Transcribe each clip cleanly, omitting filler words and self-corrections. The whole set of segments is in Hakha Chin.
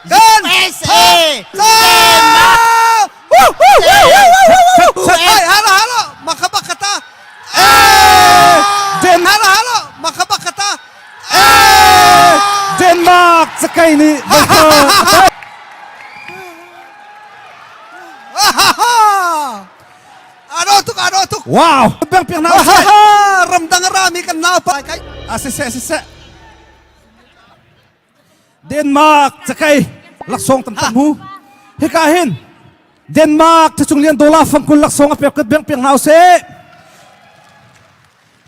Kan USA Denmark Hey, halo halo maka bakata Den halo halo maka bakata Denmark cakei nih Ado tuk ado tuk Wow beng piak na ramdang rami kan nau pa kai asise asise Denmark cakei laksawng tam tam hu. Hika hin Denmark thachung lian dola fangkul laksawng a pek kat beng piang hau se.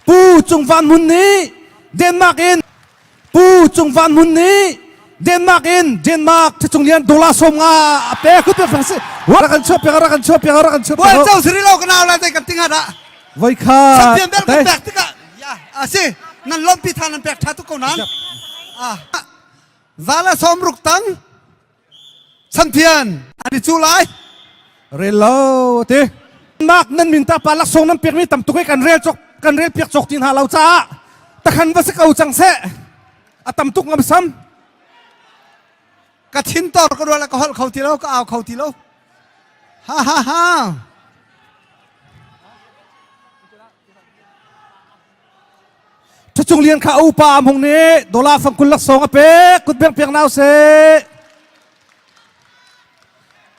Pu Cung Van Mun nih Denmark in Pu Cung Van Mun nih Denmark in Denmark thachung lian dola som nga a pek kut pek se. Wa kan chuak piak ra kan chuak piak ra kan chuak Buai chau sri lo kanau la dai kan tinga da. Voi kha. Champion bel kan pek tikah ya asi nan lompi than nan pek tha tuk ko nan. Ah zala som ruk tang champion ani chu lai. Rel lo ti. Mak nan min ta pa laksawng nan pek mi tam tuk kan rel chok kan rel piak chok tin ha lo cha takhan va se ko chang se a tam tuk ngam sam Ka thin tor ka rual ka holh kho ti lo ka au kho ti lo. Ha ha ha. Thuchung lian kha upa am hung nih dola fangkul laksawng a pek kut beng piak nau se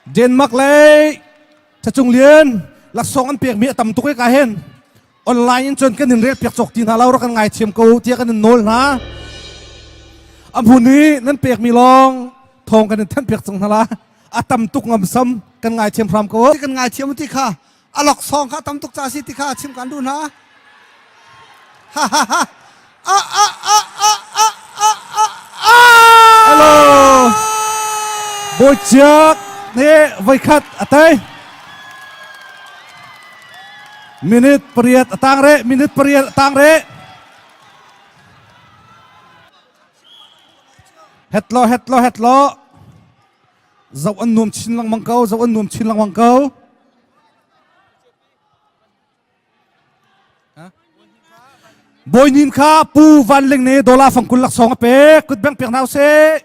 Denmark lei Thachung lian laksawng an pek mi a tam tuk e ka hen online in cun kan in rel piak cawk ti hna lo rak kan ngai thiam ko tiah kan in nawl hna a hmun i nan pek mi lawng thawng kan in thanh piak cang hna la a tam tuk ngam sam kan ngai thiam hram ko kan ngai thiam ti kha a lok song kha tam tuk ca si ti kha chim kan duh hna ha ha ha a a a a a a a a Hello Bawichiak nih voikhat a tei minute pariat a tang re minute pariat a tang re hetlo hetlo hetlo zoh an nuam chin lengmang ko zoh an nuam chin lengmang ko Bawi nin kha Pu Van Ling nih dollar fangkul laksawng a pek kut beng piak hna usih.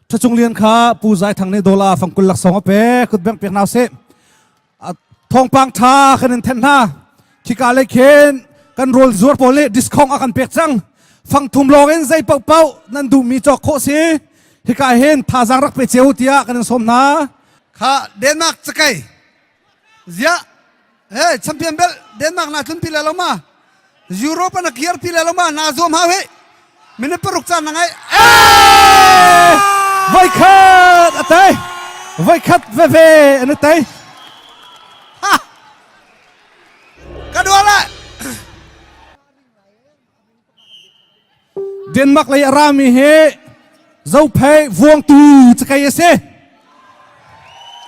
Thachung Lian kha Pu Zai Thang nih dollar fangkul laksawng a pek kut beng pek hna usih. Thawngpang tha kan in then hna. Khika le khin kan rawl zuar pawl nih discount a kan pek cang. Fang thum lawng in zei paohpaoh nan duhmi cawk khawh si. Hika hin thazaang rak pe cio tiah kan in sawm hna. Kha Denmark cakei Ziah hey champion bel Denmark na tlun pi le lo ma Europe na kir pi le lo ma na zuam hau he minute paruk caan na ngai voi khat a tei voi khat veve an i tei ha ka dua la Denmark lei a rami hi Zophei Vuangtu cakei a si.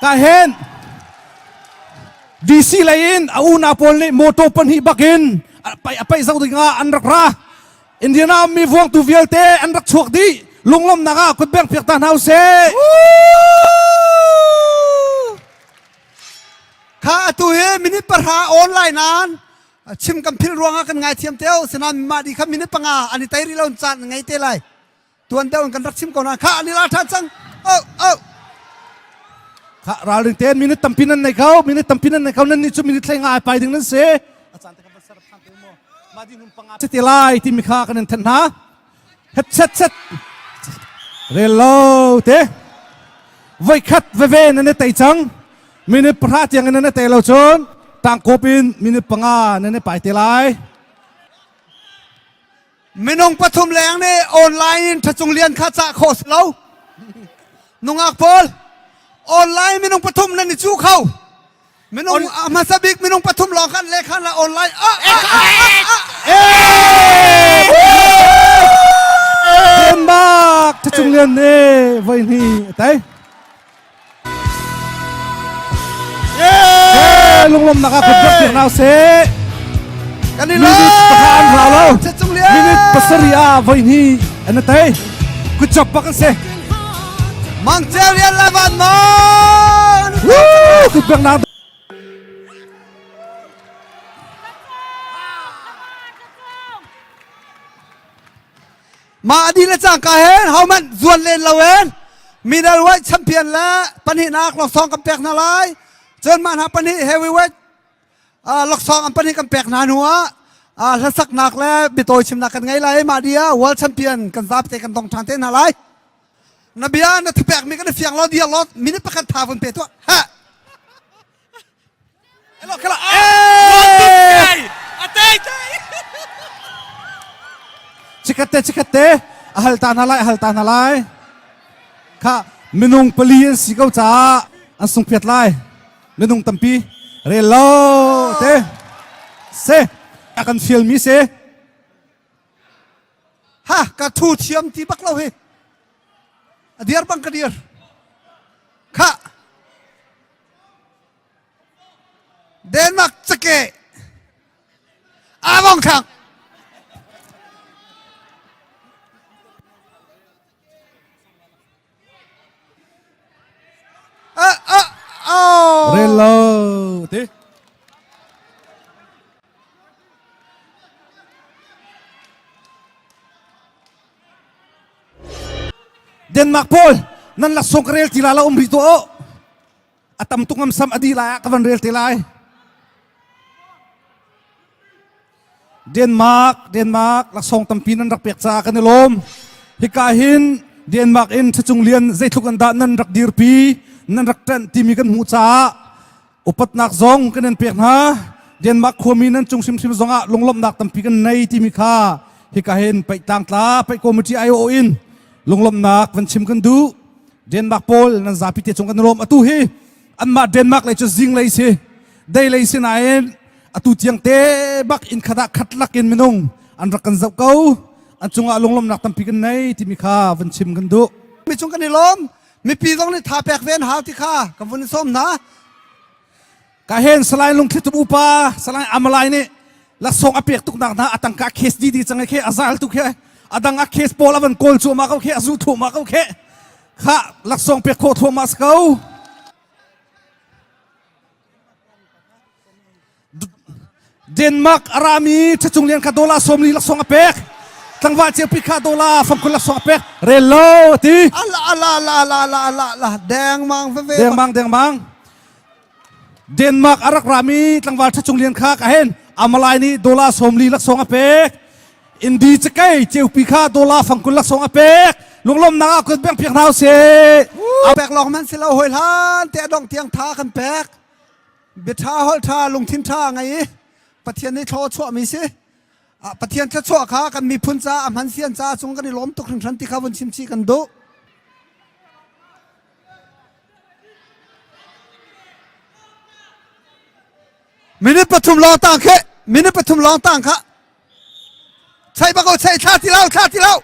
Ka hen DC lei in a unau pawl nih motor pahnih bakin a paih zau ding ah an rak ra. Indiana mi vuangtu vialte an rak chuak dih. Lunglawmnak ah kutbeng piak ta hna usih. Kha atu hi minute pahra online an chim kan phil ruangah kan ngaithiam teo sinain mah di kha minute panga an i tei rih lo caan ngei te lai tuan deuh kan rak chim ko na kha an i la ṭhan cang oh oh kha ralring ten minute tampi nan nei kho minute tampi nan nei kho nan nih cu minute thlei nga ai pai ding nan si ti lai timi kha kan in then hna het set set rel lo te voi khat veve nan i tei cang minute pahra tiang in nan i tei lo cun tangkop in minute panga nan i pai te lai minung pathum leng nih online in thacung lian kha cah khawh si lo nungak pawl online minung pathum nan i cu kho minung hmasa bik minung pathum lawng khan le khan la online Denmark thacung lian ne voi hni tai Lunglawmnak ah kut piak nau se. Pasarih ah voi hnih an tei. Good job bak an si. Mang Ceu Lian la van mon. Woo! Kut bek na. Ma adi le cangka hen ho man zuan len lo en middleweight champion le pahnihnak laksawng kan pek hna lai. Cun mah hna pahnih heavyweight laksawng an pahnih kan pek hna hnu ah hlasaknak le biatawi chimnak kan ngei lai. Mah di ah world champion kan zapi te kan dong ṭhan te hna lai. Na bia na thupek mi kan i fiang lo diar lo minute pakhat tha vun pe tuah. Ha. Elo khala. Eh! Chikat te chikat te a hal ta na lai a hal ta na lai. Kha minung pali an si ko caah an sung phiat lai. Minung tampi rel lo te se a kan fial mi se Ha ka thu thiam ti bak lo hi. A diar bang ka dir. Kha Denmark cake Avong thang Ah ah oh Rel lo te Denmark pawl nan laksawng ka rel ti la lo um rih tuah a tam tuk ngamsam a dih lai ah ka van rel te lai Denmark Denmark laksawng tampi nan rak pek caah kan i lawm hika hin Denmark in Thacung Lian zeitluk an dah nan rak dirpi nan rak ṭanh timi kan hmuh caah upatnak zong kan in pek hna Denmark khuami nan cung hrimhrim zongah lunglawmhnak tampi kan nei timi kha hika hin paih tlangtla paih committee aiawh in lunglawmhnak van chim kan duh Denmark pawl nan zapi te cung kan lawm atu hi anmah Denmark lei cu zing lei si dei lei si nain atu tiang te bak in khat ah khat lak in minung an rak kan zoh ko an cungah lunglawmhnak tampi kan nei timi kha van chim kan duh mi cung kan i lawm mipi zong nih tha pek ve an hau ti kha kan vun i sawm hna Ka hen Salai Lungthli upa Salai Amalai nih laksawng a pek tuk nak hna a tangka case di di cang khe a zal tu khe adang a case pawl avan kawl cu ma ko khe a zu thu ma ko khe kha laksawng pek kho thua ma ko Denmark arami thachung lian kha dola somli laksawng a pek tlangval ceupi kha dola fangkul laksawng a pek rel lo ti ala ala ala ala ala ala ala deng mang ve ve deng mang deng mang Denmark a rak rami tlangval Ṭhacung Lian kha ka hen Amalai nih dollar 40 laksawng a pek. Indi cakei ceupi kha dollar fangkul laksawng a pek. Lunglawmnak ah kut beng piak hna usih. A pek lawng man si lo hoi hlan te a dong tiang tha kan pek. Biaṭha holh ṭha lungthin ṭha ngei i Pathian nih thlaw chuah mi si. Pathian thluachuah kha kan miphun ca a hman sian ca cung kan i lawm tuk hringhran ti kha vun chim chih kan duh. Minute pathum lawng tang khi minute pathum lawng tang kha chei bak ko chei thla ti lo thla ti lo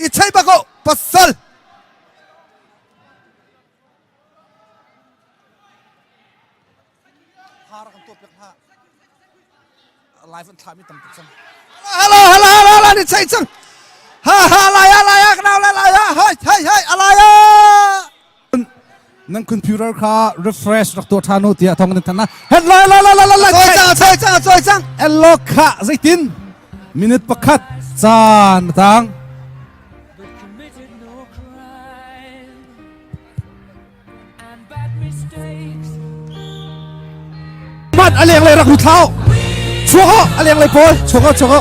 i chei bak ko pasal Live an thlami tam tuk cang. Hello hello hello hello ni chei cang. Ha ha lai ya lai ya knau lai lai ya hoi hoi hoi alai ya. Nan computer kha refresh rak tuah ṭhan u tiah thong nan thanh na. Het lai lai lai lai lai. Choi cang choi cang choi cang. Hello kha zeitin minute pakhat caan tang. Mat a leng lei rak lut hlah chuak o a leng lei pawl chuak o chuak o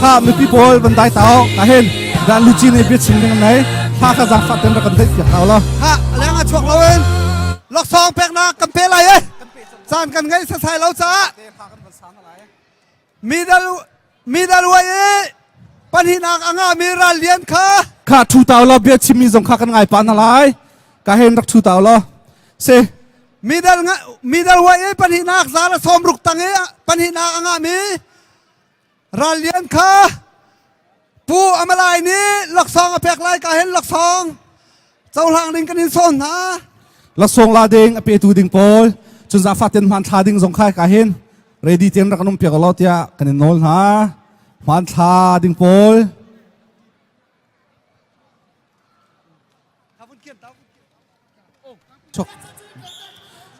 kha mipi pawl van dai tao ka hen dan luchi nei bia chim ding nei tha kha zang fat ten rak kan theih piak tao lo ha leng a chuak lo in laksawng peknak kan pe lai e caan kan ngei sasai lo caah Middle middle way i pahnihnak a ngahmi ral lian kha kha thu tau lo bia chimmi zong kha kan ngai pa na lai ka hen rak thu tau lo se middle middle way i pahnihnak za la sawm ruk tang i pahnihnak a ngahmi ral lian kha Pu Amalai nih laksawng a pek lai ka hen laksawng cohlang ding kan in sawm hna laksawng la ding a petu ding pawl cun zafa ten hman thla ding zong kha ka hin. Ready ten rak kan um piak lo tiah kan in nawl hna. Hmanthla ding pawl.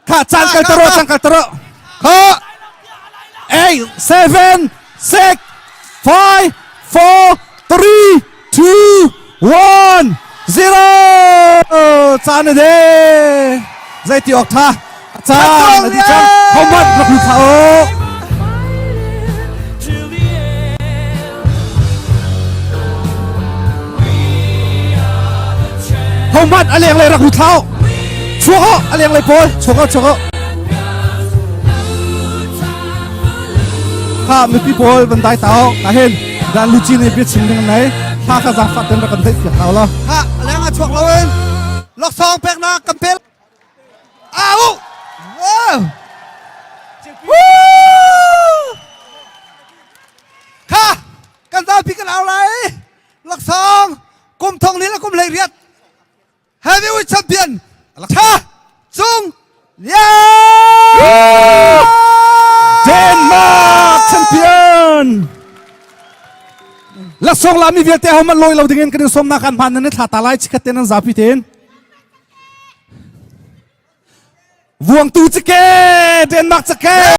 Kha caan kal taro caan kal taro. Kha 8 7 6 5 4 3 2 1 0 caan a de zeiti awk tha caan a di cang homework rak lu tha o Homework a leng lei rak lut hlah chuak o a leng lei pawl chuak o chuak o kha mipi pawl van dai tao ka hen dan luci ne bia chim ding nei hla kha zaangfah ten rak kan theih piak hau lo ha leng a chuak lo in laksawng peknak kan pel au wow kha kan zapi kan au lai laksawng kum thong ni le kum hlei riat heavyweight champion Tha Cung Lian Denmark champion laksawng lami vialte ho man lawi lo dingin kan in sawmnak kan hman nan i thla ta lai chikhat te nan zapi ten vuangtu cike Denmark cike.